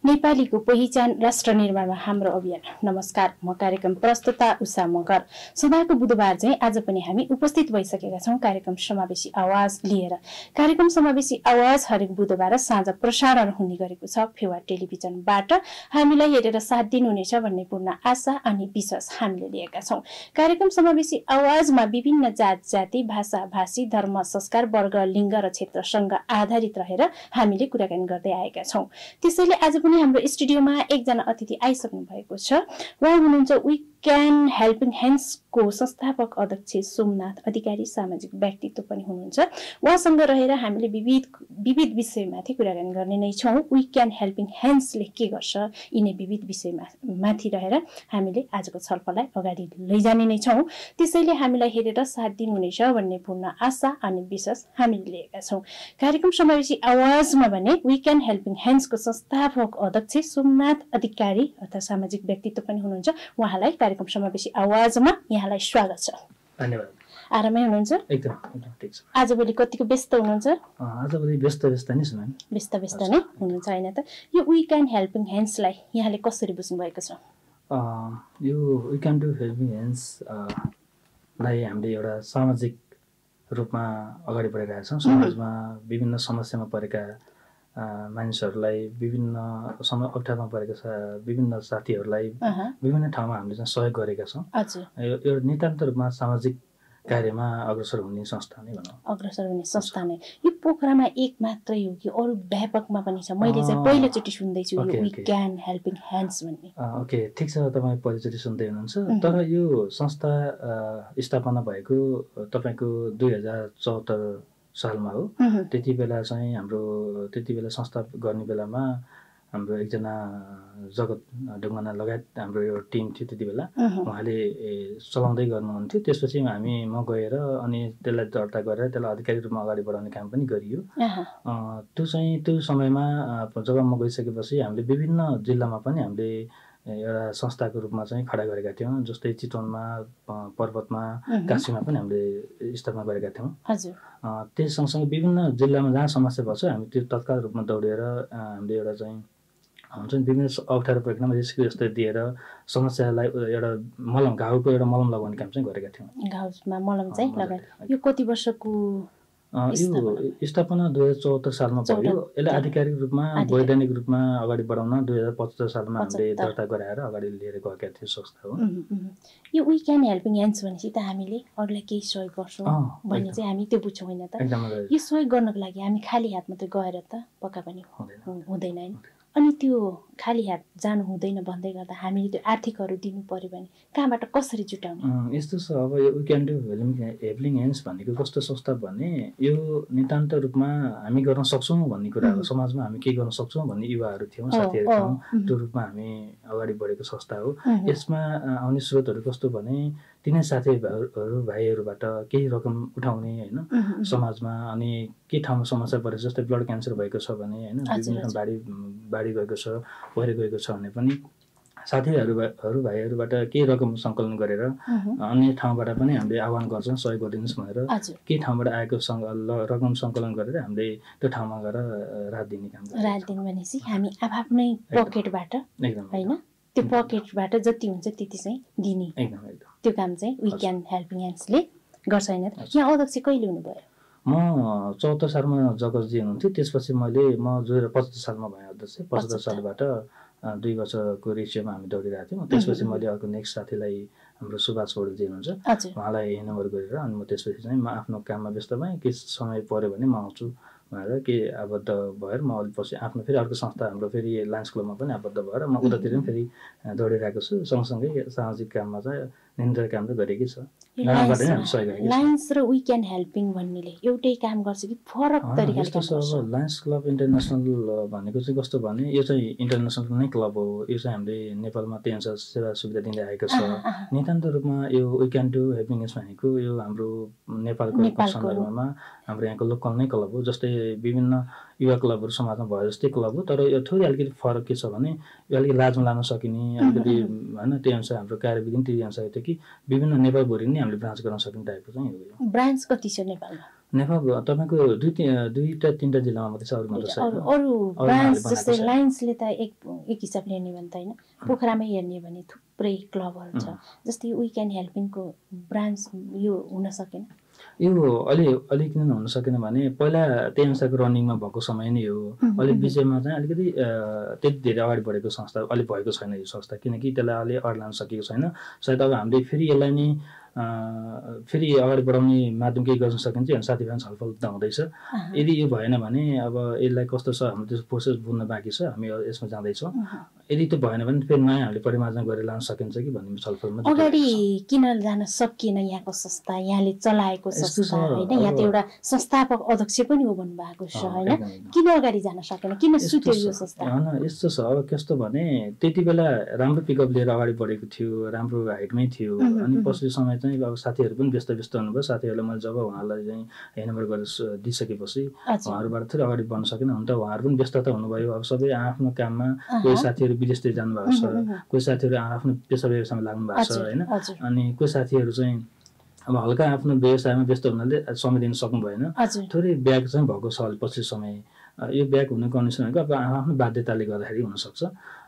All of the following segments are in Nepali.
नेपालीको पहिचान राष्ट्र निर्माणमा हाम्रो अभियान। नमस्कार, म कार्यक्रम प्रस्तुता उषा मगर। सदाको बुधबार चाहिँ आज पनि हामी उपस्थित भइसकेका छौं कार्यक्रम समावेशी आवाज लिएर। कार्यक्रम समावेशी आवाज हरेक बुधबार साँझ प्रसारण हुने गरेको छ फेवा टेलिभिजनबाट। हामीलाई हेरेर साथ दिनुहुनेछ भन्ने पूर्ण आशा अनि विश्वास हामीले लिएका छौं। कार्यक्रम समावेशी आवाजमा विभिन्न जात जाति, भाषा भाषी, धर्म, संस्कार, वर्ग, लिङ्ग र क्षेत्रसँग आधारित रहेर हामीले कुराकानी गर्दै आएका छौं। त्यसैले आज पनि हाम्रो स्टुडियोमा एकजना अतिथि आइसक्नु भएको छ। उहाँ हुनुहुन्छ वी क्यान हेल्पिङ ह्यान्ड्स को संस्थापक अध्यक्ष सोमनाथ अधिकारी, सामाजिक व्यक्तित्व पनि हुनुहुन्छ। उहाँसँग रहेर हामीले विविध विषयमाथि कुराकानी गर्ने नै छौं। वी क्यान हेल्पिङ ह्यान्ड्सले के गर्छ, यिनै विविध विषयमाथि रहेर हामीले आजको छलफललाई अगाडि लैजाने नै छौं। त्यसैले हामीलाई हेरेर साथ दिनुहुनेछ भन्ने पूर्ण आशा अनि विश्वास हामीले लिएका छौं। कार्यक्रम समावेशी आवाजमा भने वी क्यान हेल्पिङ ह्यान्ड्सको संस्थापक अध्यक्ष सोमनाथ अधिकारी अथवा सामाजिक व्यक्तित्व पनि हुनुहुन्छ। उहाँलाई कार्यक्रम समावेशी आवाजमा यहाँलाई स्वागत छ। धन्यवाद। आरामै हुनुहुन्छ? एकदम ठिक छ। आजभोलि कतिको व्यस्त हुनुहुन्छ? आजभोलि व्यस्त नै छु। व्यस्त नै हुनुहुन्छ हैन त? यो वी क्यान हेल्पिङ ह्यान्ड्सलाई यहाँले कसरी बुझ्नु भएको छ? यो we can do helping hands लाई हामीले एउटा सामाजिक रूपमा अगाडि बढिरहेका छौँ। समाजमा विभिन्न समस्यामा परेका मानिसहरूलाई, विभिन्न अप्ठ्यारोमा परेका विभिन्न साथीहरूलाई विभिन्न ठाउँमा हामीले चाहिँ सहयोग गरेका छौँ। यो नितान्त रूपमा सामाजिक कार्यमा अग्रसर हुने संस्था नै भनौँ। अग्रसर हुने संस्था नै। यो पोखरामा एक मात्रै हो कि अरू व्यापकमा पनि छ? मैले चाहिँ पहिलोचोटि सुन्दैछु यो वी क्यान हेल्पिङ ह्यान्ड्स भन्ने। ओके, ठिक छ, तपाईँ पहिलोचोटि सुन्दै हुनुहुन्छ। तर यो संस्था स्थापना भएको तपाईँको 2074 सालमा हो। त्यति बेला चाहिँ त्यति बेला संस्था गर्ने बेलामा हाम्रो एकजना जगत ढुङ्गाना लगायत हाम्रो यो टिम थियो त्यति बेला। उहाँले चलाउँदै गर्नुहुन्थ्यो। त्यसपछि म गएर अनि त्यसलाई दर्ता गरेर त्यसलाई आधिकारिक रूपमा अगाडि बढाउने काम पनि गरियो। त्यो समयमा जब म गइसकेपछि हामीले विभिन्न जिल्लामा पनि हामीले एउटा संस्थाको रूपमा चाहिँ खडा गरेका थियौँ। जस्तै चितवनमा, पर्वतमा, काशीमा पनि हामीले स्थापना गरेका थियौँ। त्यस सँगसँगै विभिन्न जिल्लामा जहाँ समस्या पर्छ हामी त्यो तत्काल रूपमा दौडेर हामीले एउटा चाहिँ हुन्छ नि विभिन्न अप्ठ्यारो परिक्रमा जस्तै दिएर समस्यालाई एउटा घाउको एउटा मलम लगाउने काम चाहिँ गरेका थियौँ। घाउमा मलम चाहिँ लगाए। यो कति वर्षको यो स्थापना 2074 सालमा भयो। यसलाई आधिकारिक रूपमा वैधानिक रूपमा अगाडि बढाउन 2075 सालमा हामीले दर्ता गराएर अगाडि लिएर गएका थियौँ संस्था हो। यो वी क्यान हेल्पिङ ह्यान्ड्स भनेपछि त हामीले अरूलाई केही सहयोग गर्छौँ भन्ने चाहिँ हामी त्यो बुझ्छौँ होइन त? यो सहयोग गर्नको लागि हामी खाली हात मात्रै गएर त पक्का पनि हुँदैन हैन? अनि त्यो खाली हात जानु हुँदैन भन्दै गर्दा हामीले त्यो आर्थिकहरू दिनु पर्यो भने कहाँबाट कसरी जुटाउने? यस्तो छ, अब यो we can do helping hands भनेको कस्तो संस्था भने यो नितान्त रूपमा हामी गर्न सक्छौँ भन्ने कुरा हो। समाजमा हामी के गर्न सक्छौँ भन्ने युवाहरू थियौँ, साथीहरू थियौँ। त्यो रूपमा हामी अगाडि बढेको संस्था हो। यसमा आउने स्रोतहरू कस्तो भने तिनै भाइहरूबाट केही रकम उठाउने होइन समाजमा। अनि के ठाउँमा समस्या परेको छ, जस्तै ब्लड क्यान्सर भएको छ भने होइन, विभिन्न बाढी गएको छ, पहिरो गएको छ भने पनि भाइहरूबाट केही रकम सङ्कलन गरेर अन्य ठाउँबाट पनि हामीले आह्वान गर्छौँ सहयोग गरिदिनुहोस् भनेर। केही ठाउँबाट आएको रकम सङ्कलन गरेर हामीले त्यो ठाउँमा गएर रात दिने काम गर्छौँ। रात दिने भनेपछि हामी आफ्नै पकेटबाट होइन, त्यो पकेटबाट जति हुन्छ त्यति चाहिँ दिने त्यो काम चाहिँ वी क्यान हेल्पिङ ह्यान्ड्सले गर्छ होइन? यहाँ अध्यक्ष कहिले हुनुभयो? म 74 सालमा जगतजी हुनुहुन्थ्यो। त्यसपछि म 2075 सालमा भएँ अध्यक्ष। 75 सालबाट 2 वर्षको रेसियोमा हामी दौडिरहेको थियौँ। त्यसपछि मैले अर्को नेक्स्ट साथीलाई हाम्रो सुभाष पौडेलजी हुनुहुन्छ उहाँलाई हेन्डओभर गरेर अनि म त्यसपछि चाहिँ म आफ्नो काममा व्यस्त भएँ। के समय पऱ्यो भने म आउँछु भनेर के आबद्ध भएर म अलिपछि आफ्नो फेरि अर्को संस्था हाम्रो फेरि लायन्स क्लबमा पनि आबद्ध भएर म उतातिर पनि फेरि दौडिरहेको छु। सँगसँगै सामाजिक काममा चाहिँ निरन्तर काम त गरेकै छ। लायन्स र वी क्यान हेल्पिङ भन्नेले एउटै काम गर्छ कि फरक तरिकाले काम गर्छ? लायन्स क्लब इन्टरनेसनल भनेको चाहिँ कस्तो भने यो चाहिँ इन्टरनेसनल नै क्लब हो। यो चाहिँ हामीले नेपालमा त्यही अनुसार सेवा सुविधा दिँदै आएको छ। नितान्त रूपमा यो we can do helping hands भनेको यो हाम्रो नेपालको सन्दर्भमा हाम्रो यहाँको लोकल नै क्लब हो। जस्तै विभिन्न युवा क्लबहरू समाजमा भयो जस्तै क्लब हो। तर यो थोरै अलिकति फरक के छ भने यो अलिकति लाजमा लान सकिने अलिकति होइन, त्यही अनुसार हाम्रो कार्यविधि त्यही अनुसार थियो कि विभिन्न नेपालभरि नै हामीले ब्रान्च गर्न सक्ने टाइपको चाहिँ हो। ब्रान्च कति छ नेपालमा? नेपाल तपाईँको दुईटा तीनटा जिल्लामा मात्रै छ, अरूमा त छैन। अरू ब्रान्च जस्तै लायन्सले त एक हिसाबले हेर्ने भने त होइन, पोखरामै हेर्ने भने थुप्रै क्लबहरू छ, जस्तै वी क्यान हेल्पिङको ब्रान्च यो हुन सकेन। यो अलि किन हुन सकेन भने पहिला त्यही अनुसारको रनिङमा भएको समय नै हो। अहिले विषयमा चाहिँ अलिकति त्यति धेरै अगाडि बढेको संस्था अलि भएको छैन यो संस्था, किनकि त्यसलाई अलि अगाडि लान सकेको छैन। सायद अब हामीले फेरि यसलाई नै फेरि अगाडि बढाउने माध्यम केही गर्न सकिन्छ भने साथीभाइ छलफल त हुँदैछ। यदि यो भएन भने अब यसलाई कस्तो छ हाम्रो त्यो प्रोसेस बुझ्न बाँकी छ, हामी यसमा जाँदैछौँ। यदि त्यो भएन भने फेरि नयाँ हामीले परिमार्जन गरेर लान सकिन्छ कि भन्ने छलफलमा अगाडि किन जान सकिएन यहाँको संस्था, यहाँले चलाएको संस्था होइन, यहाँ त एउटा संस्थापक अध्यक्ष पनि हो भन्नुभएको छ होइन, किन अगाडि जान सकेन, किन सुत्यो यो संस्था? होइन यस्तो छ, अब कस्तो भने त्यति बेला राम्रो पिकअप लिएर अगाडि बढेको थियो, राम्रो हाइटमै थियो। अनि पछिल्लो समय चाहिँ अब साथीहरू पनि व्यस्त हुनुभयो। साथीहरूलाई मैले जब उहाँलाई चाहिँ हेन्डओभर गरेर दिइसकेपछि उहाँहरूबाट थोरै अगाडि बढ्न सकेन। हुन त उहाँहरू पनि व्यस्तता हुनुभयो, अब सबै आफ्नो काममा, कोही साथीहरू विदेशतिर जानुभएको छ, कोही साथीहरू आफ्नो पेसा व्यवसायमा लाग्नु भएको छ होइन, अनि कोही साथीहरू चाहिँ अब हल्का आफ्नो व्यवसायमा व्यस्त हुनाले समय दिन सक्नु भएन। थोरै ब्याक चाहिँ भएको छ अहिले पछिल्लो समय। यो ब्याक हुने कन्डिसन भनेको अब आफ्नो बाध्यताले गर्दाखेरि हुनसक्छ।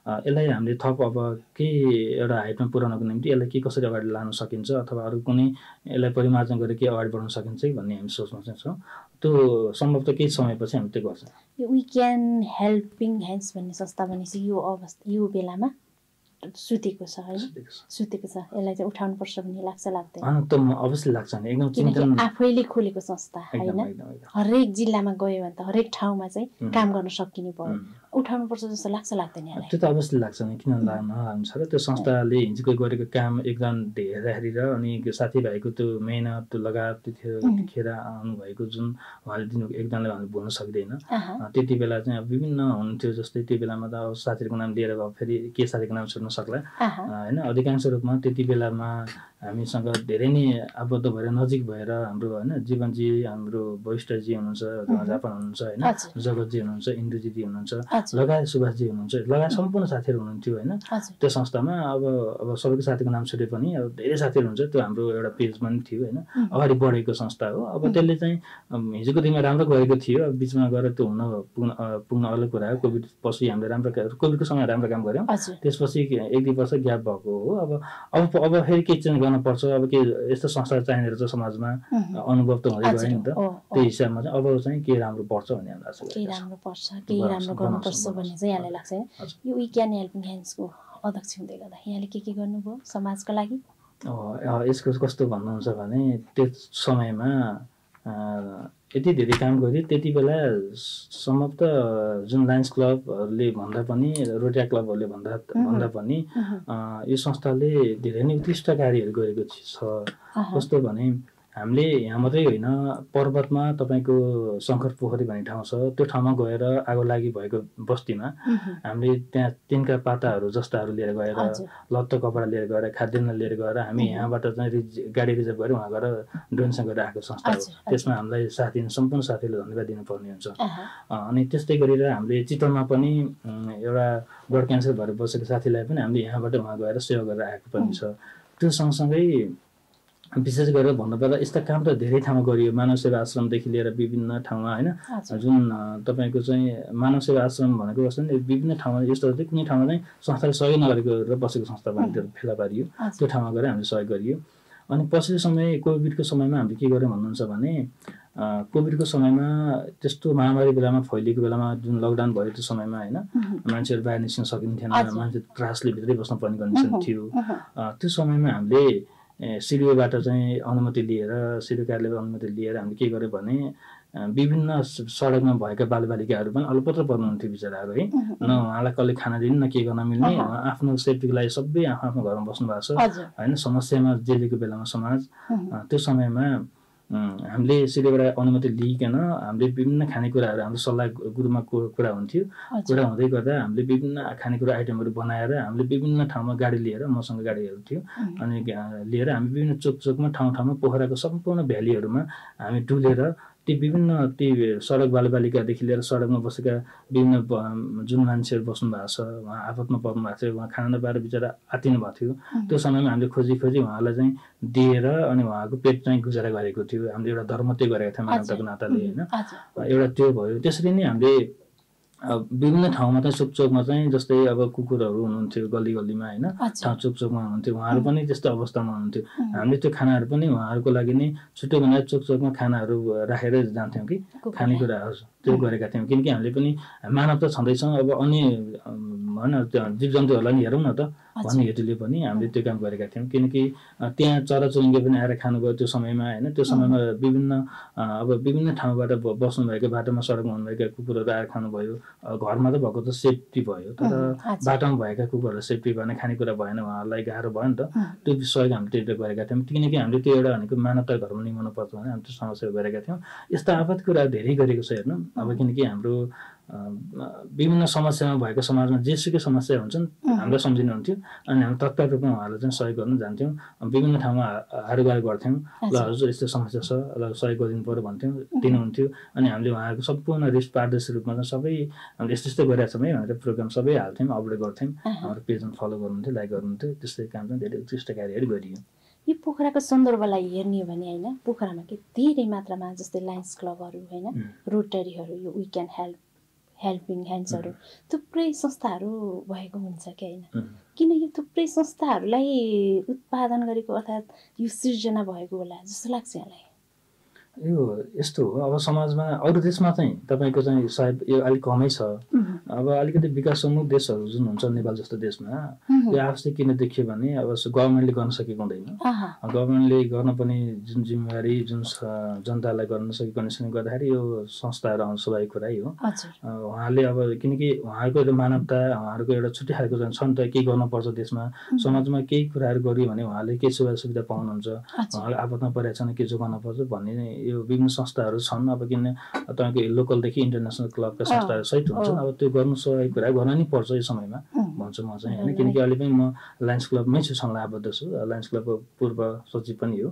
यसलाई हामीले थप अब केही एउटा हाइटमा पुर्याउनको निम्ति यसलाई के कसरी अगाडि लान सकिन्छ अथवा अरू कुनै यसलाई परिमार्जन गरेर के अगाडि बढाउन सकिन्छ कि भन्ने हामी सोच्न चाहिँ छौँ। त्यो सम्भवतः केही समयपछि हामी त्यो गर्छौँ। यो वी क्यान हेल्पिङ ह्यान्ड्स भन्ने संस्था भनेपछि यो बेलामा सुतेको छ होइन, सुतेको छ, यसलाई चाहिँ उठाउनुपर्छ भन्ने लाग्छ लाग्दैन? अवश्य लाग्छ नि, एकदम चिन्तन। आफैले खोलेको संस्था होइन, हरेक जिल्लामा गयो भने त हरेक ठाउँमा चाहिँ काम गर्न सकिने भयो, उठाउनुपर्छ जस्तो लाग्छ लाग्दैन यसलाई? त्यो त अवश्य लाग्छ नि, किन नलाग्नु छ र त्यो संस्थाले हिजोको गरेको काम एकदम हेर्दाखेरि र अनि साथीभाइको त्यो मेहनत, त्यो लगात, त्यतिखेर आउनुभएको जुन उहाँले दिनु एकदमले हामीले भुल्न सक्दैन। त्यति बेला चाहिँ अब विभिन्न हुन्थ्यो, जस्तै त्यो बेलामा त अब साथीहरूको नाम लिएर अब फेरि के साथीको नाम छुट्न सक्ला होइन। अधिकांश रूपमा त्यति बेलामा हामीसँग धेरै नै आबद्ध भएर नजिक भएर हाम्रो होइन जीवनजी, हाम्रो वरिष्ठजी हुनुहुन्छ, जापान हुनुहुन्छ होइन, जगतजी हुनुहुन्छ, इन्दुजी हुनुहुन्छ, लगायत सुभाषजी हुनुहुन्छ, लगायत सम्पूर्ण साथीहरू हुनुहुन्थ्यो होइन त्यो संस्थामा। अब सबैको साथीको नाम छुटे पनि अब धेरै साथीहरू हुन्छ, त्यो हाम्रो एउटा पेजमा पनि थियो होइन, अगाडि बढेको संस्था हो। अब त्यसले चाहिँ हिजोको दिनमा राम्रो गरेको थियो, अब बिचमा गएर त्यो पुग्न अलग कुरा हो। कोभिड पछि हामीले राम्रो कोभिडको समय राम्रो काम गऱ्यौँ, त्यसपछि 1-2 वर्ष ग्याप भएको हो। अब फेरि केही चेन्ज गर्न पर्छ, अब के यस्तो संस्था चाहिने रहेछ समाजमा, अनुभव त हुँदै गयो नि त। त्यो हिसाबमा चाहिँ अब चाहिँ के राम्रो पर्छ भन्ने हामीलाई लाग्छ, केही राम्रो पर्छ, केही राम्रो गर्नुपर्छ भन्ने चाहिँ यहाँलाई लाग्छ। यो वी क्यान हेल्पिङ ह्यान्ड्सको अध्यक्ष हुँदै गर्दा यहाँले के गर्नुभयो समाजको लागि? यसको कस्तो भन्नुहुन्छ भने त्यो समयमा यति धेरै काम गऱ्यो। त्यति बेला सम्भवतः जुन लायन्स क्लबहरूले भन्दा पनि, रोटेरिया क्लबहरूले भन्दा पनि यो संस्थाले धेरै नै उत्कृष्ट कार्यहरू गरेको छ। कस्तो भने हामीले यहाँ मात्रै होइन, पर्वतमा तपाईँको शङ्कर पोखरी भन्ने ठाउँ छ, त्यो ठाउँमा गएर आगो लागि भएको बस्तीमा हामीले त्यहाँ तिनका पाताहरू जस्ताहरू लिएर गएर, लत्तो कपडा लिएर गएर, खाद्यान्न लिएर गएर हामी यहाँबाट चाहिँ गाडी रिजर्भ गरेर उहाँ गएर डोनेसन गरेर आएको संस्था हो। त्यसमा हामीलाई साथ दिनु सम्पूर्ण साथीहरूले धन्यवाद दिनुपर्ने हुन्छ। अनि त्यस्तै गरेर हामीले चितवनमा पनि एउटा ब्लड क्यान्सर भएर बसेको साथीलाई पनि हामीले यहाँबाट उहाँ गएर सेवा गरेर आएको पनि छ। त्यो सँगसँगै विशेष गरेर भन्नुपर्दा यस्ता काम त धेरै ठाउँमा गरियो, मानव सेवा आश्रमदेखि लिएर विभिन्न ठाउँमा होइन। जुन तपाईँको चाहिँ मानव सेवा आश्रम भनेको जस्तो नि विभिन्न ठाउँमा यस्तो हुन्छ, कुनै ठाउँमा चाहिँ संस्थाले सहयोग नगरेको र बसेको संस्था पनि त्यो फेला पारियो, त्यो ठाउँमा गएर हामीले सहयोग गरियो। अनि पछिल्लो समय कोभिडको समयमा हामीले के गर्यौँ भन्नुहुन्छ भने कोभिडको समयमा त्यस्तो महामारी बेलामा फैलिएको बेलामा जुन लकडाउन भयो त्यो समयमा होइन, मान्छेहरू बाहिर निस्कन सकिन्थेन, मान्छे त्रासले भित्रै बस्नु पर्ने कन्डिसन थियो। त्यो समयमा हामीले सिडिओबाट चाहिँ अनुमति लिएर, सिडिओ कार्यालयबाट अनुमति लिएर हामीले के गर्यो भने विभिन्न सडकमा भएका बालबालिकाहरू पनि अलपत्र पर्नुहुन्थ्यो बिचराहरू है, न उहाँलाई कसले खाना दिने न के गर्न मिल्ने, आफ्नो सेफ्टीको लागि सबै आफ्नो घरमा बस्नु भएको छ होइन, समस्यामा जेलेको बेलामा समाज। त्यो समयमा हामीले सिडिओबाट अनुमति लिइकन हामीले विभिन्न खानेकुराहरू हाम्रो सल्लाह गुरुमा कुरा हुन्थ्यो, कुरा हुँदै गर्दा हामीले विभिन्न खानेकुरा आइटमहरू बनाएर हामीले विभिन्न ठाउँमा गाडी लिएर, मसँग गाडीहरू थियो अनि लिएर हामी विभिन्न चोक चोकमा ठाउँ ठाउँमा पोखराको सम्पूर्ण भ्यालीहरूमा हामी डुलेर ती विभिन्न ती सडक बालबालिकादेखि लिएर सडकमा बसेका विभिन्न जुन मान्छेहरू बस्नु भएको छ, उहाँ आपतमा पर्नु भएको थियो, उहाँ खाना नपाएर बिचरा आत्तिनु भएको थियो। त्यो समयमा हामीले खोजी उहाँलाई चाहिँ दिएर अनि उहाँको पेट चाहिँ गुजारा गरेको थियो। हामीले एउटा धर्म त्यो गरेका थियौँ मानवताको नाताले होइन। एउटा त्यो भयो। त्यसरी नै हामीले विभिन्न ठाउँमा चाहिँ चोकचोकमा चाहिँ जस्तै अब कुकुरहरू हुनुहुन्थ्यो गल्ली गल्लीमा होइन, ठाउँ चोकचोकमा हुनुहुन्थ्यो, उहाँहरू पनि त्यस्तो अवस्थामा हुनुहुन्थ्यो। हामीले त्यो खानाहरू पनि उहाँहरूको लागि नै छुट्टै बनाएर चोकचोकमा खानाहरू राखेर जान्थ्यौँ कि खानेकुराहरू त्यो गरेका थियौँ। किनकि हामीले पनि मानवता छँदैछौँ, अब अन्य होइन जीव जन्तुहरूलाई नि हेरौँ न त भन्ने हेतुले पनि हामीले त्यो काम गरेका थियौँ। किनकि त्यहाँ चराचुरुङ्गी पनि आएर खानुभयो त्यो समयमा होइन। त्यो समयमा विभिन्न ठाउँबाट बस्नुभएका बाटोमा सडकमा हुनुभएका कुकुरहरू आएर खानुभयो। घरमा त भएको त सेफ्टी भयो, तर बाटोमा भएका कुकुरहरूलाई सेफ्टी भएन, खानेकुरा भएन, उहाँहरूलाई गाह्रो भयो नि त। त्यो सहयोग हामीले त्यो गरेका थियौँ। किनकि हामीले त्यो एउटा भनेको मानवता धर्म निभाउनु पर्छ भने हामी त्यो समस्या गरेका थियौँ। यस्ता आपत कुराहरू धेरै गरेको छ हेर्नु। अब किनकि हाम्रो विभिन्न समस्यामा भएको समाजमा जेसुकै समस्या हुन्छन् हामीलाई सम्झिनुहुन्थ्यो अनि हामी तत्काल रूपमा उहाँहरूलाई चाहिँ सहयोग गर्न जान्थ्यौँ। विभिन्न ठाउँमा हारुगार गर्थ्यौँ, ल हजुर यस्तो समस्या छ, ल सहयोग गरिदिनु पऱ्यो भन्थ्यौँ, दिनुहुन्थ्यो। अनि हामीले उहाँहरूको सम्पूर्ण पारदर्शी रूपमा चाहिँ सबै हामीले यस्तो यस्तो गरेका छौँ है भनेर प्रोग्राम सबै हाल्थ्यौँ, अपलोड गर्थ्यौँ। हाम्रो पेजमा फलो गर्नुहुन्थ्यो, लाइक गर्नुहुन्थ्यो। त्यस्तै काम चाहिँ धेरै उत्कृष्ट कार्यहरू गरियो। यो पोखराको सन्दर्भलाई हेर्ने हो भने होइन, पोखरामा के धेरै मात्रामा जस्तै लायन्स क्लबहरू होइन, रोटरीहरू, यो वी क्यान हेल्पिङ ह्यान्ड्सहरू थुप्रै संस्थाहरू भएको हुन्छ कि होइन। किन यो थुप्रै संस्थाहरूलाई उत्पादन गरेको अर्थात् यो सिर्जना भएको होला जस्तो लाग्छ यहाँलाई? यो यस्तो हो, अब समाजमा अरू देशमा चाहिँ तपाईँको चाहिँ सायद यो अलिक कमै छ। अब अलिकति विकासोन्मुख देशहरू जुन हुन्छ नेपाल जस्तो देशमा यो आवश्यक किन देखियो भने अब गभर्मेन्टले गर्न सकेको हुँदैन। गभर्मेन्टले गर्न पनि जुन जिम्मेवारी जुन जनतालाई गर्न सकेको कन्डिसनले गर्दाखेरि यो संस्थाहरू आउनु स्वाभाविक कुरा हो। उहाँहरूले अब किनकि उहाँहरूको एउटा मानवता, उहाँहरूको एउटा छुट्टै खालको छ नि त, केही गर्नुपर्छ देशमा समाजमा केही कुराहरू गर्यो भने उहाँले केही सुविधा पाउनुहुन्छ, उहाँले आपतमा परेको छैन के जोगाउन पर्छ भन्ने यो विभिन्न संस्थाहरू छन्। अब किन तपाईँको लोकलदेखि इन्टरनेसनल क्लबका संस्थाहरू सहित हुन्छन्। अब त्यो गर्नु स्वाभाविक कुरा, गर्न नै पर्छ यो समयमा भन्छु म चाहिँ होइन। किनकि अहिले पनि म लायन्स क्लबमै छु, सँगै आबद्ध छु। लायन्स क्लबको पूर्व सचिव पनि हो।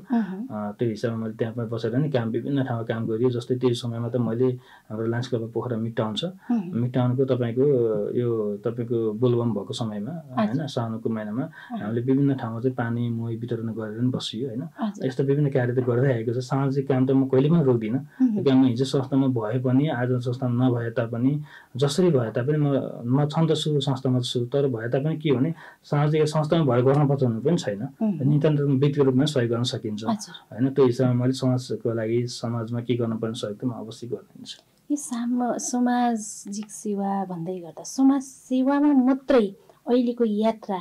त्यो हिसाबमा मैले त्यहाँ पनि बसेर नि विभिन्न ठाउँमा काम गरियो। जस्तै त्यो समयमा त मैले हाम्रो लायन्स क्लबको पोखरा मिड टाउन छ, मिड टाउनको तपाईँको यो तपाईँको बोलबम भएको समयमा होइन, साउनको महिनामा हामीले विभिन्न ठाउँमा चाहिँ पानी मही वितरण गरेर पनि बसियो होइन। यस्तो विभिन्न कार्य त गर्दै आएको छ। सामाजिक काम त म कहिले पनि रोक्दिनँ। त्यो काम हिजो संस्थामा भए पनि आज संस्थामा नभए तापनि जसरी भए तापनि म छन् त छु, संस्थामा छु, तर भए तापनि के भने सामाजिक संस्थामा भएर गर्नुपर्छ भन्ने पनि छैन। नितान्त व्यक्तिगत रूपमा सहयोग गर्न सकिन्छ होइन। त्यो हिसाबमा मैले समाजको लागि समाजमा के गर्नुपर्ने सहयोग त म अवश्य गरिदिन्छु। यो सामाजिक सेवा भन्दै गर्दा समाज सेवामा मात्रै अहिलेको यात्रा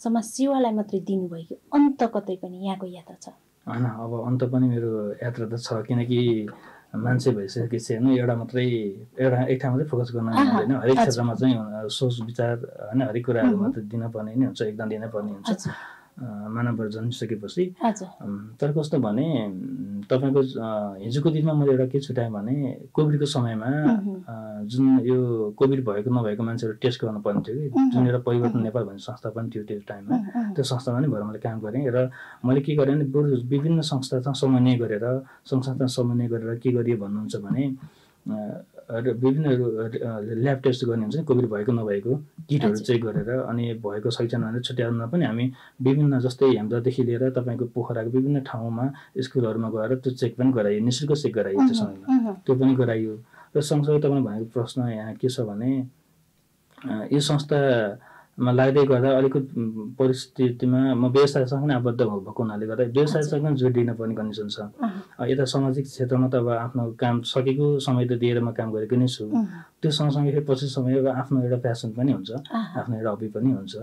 समाज सेवालाई मात्रै दिनुभयो कि अन्त कतै पनि यहाँको यात्रा छ? होइन, अब अन्त पनि मेरो यात्रा त छ। किनकि मान्छे भइसकेपछि हेर्नु एक ठाउँमा चाहिँ फोकस गर्न मिल्दैन। हरेक क्षेत्रमा चाहिँ सोच विचार होइन, हरेक कुराहरू मात्रै दिन पर्ने नै हुन्छ, एकदम दिनै पर्ने हुन्छ मानवहरू जन्मिसकेपछि। तर कस्तो भने तपाईँको हिजोको दिनमा मैले एउटा के छुट्याएँ भने कोभिडको समयमा जुन यो कोभिड भएको नभएको मान्छेहरू टेस्ट गर्नु पर्ने थियो कि, जुन एउटा परिवर्तन नेपाल भन्ने संस्था पनि थियो त्यो टाइममा। त्यो संस्थामा नि भएर मैले काम गरेँ र मैले के गरेँ भने बरु विभिन्न संस्थासँग समन्वय गरेर के गरियो भन्नुहुन्छ भने विभिन्न ल्याब टेस्ट गर्ने हुन्छ नि, कोभिड भएको नभएको किटहरू चेक गरेर अनि भएको छैन भनेर छुट्याउन पनि हामी विभिन्न जस्तै हेम्दादेखि लिएर तपाईँको पोखराको विभिन्न ठाउँमा स्कुलहरूमा गएर त्यो चेक पनि गराइयो, निःशुल्क चेक गराइयो त्यो समयमा, त्यो पनि गराइयो। र सँगसँगै तपाईँले भनेको प्रश्न यहाँ के छ भने यो संस्थामा लाग्दै गर्दा अलिकति परिस्थितिमा म व्यवसायसँग नै आबद्ध भएको हुनाले गर्दा व्यवसायसँग जोडिन पर्ने कन्डिसन छ। यता सामाजिक क्षेत्रमा त अब आफ्नो काम सकेको समय त दिएर म काम गरेको नै छु। त्यो सँगसँगै फेरि पछि समय अब आफ्नो एउटा प्यासन पनि हुन्छ, आफ्नो एउटा हबी पनि हुन्छ।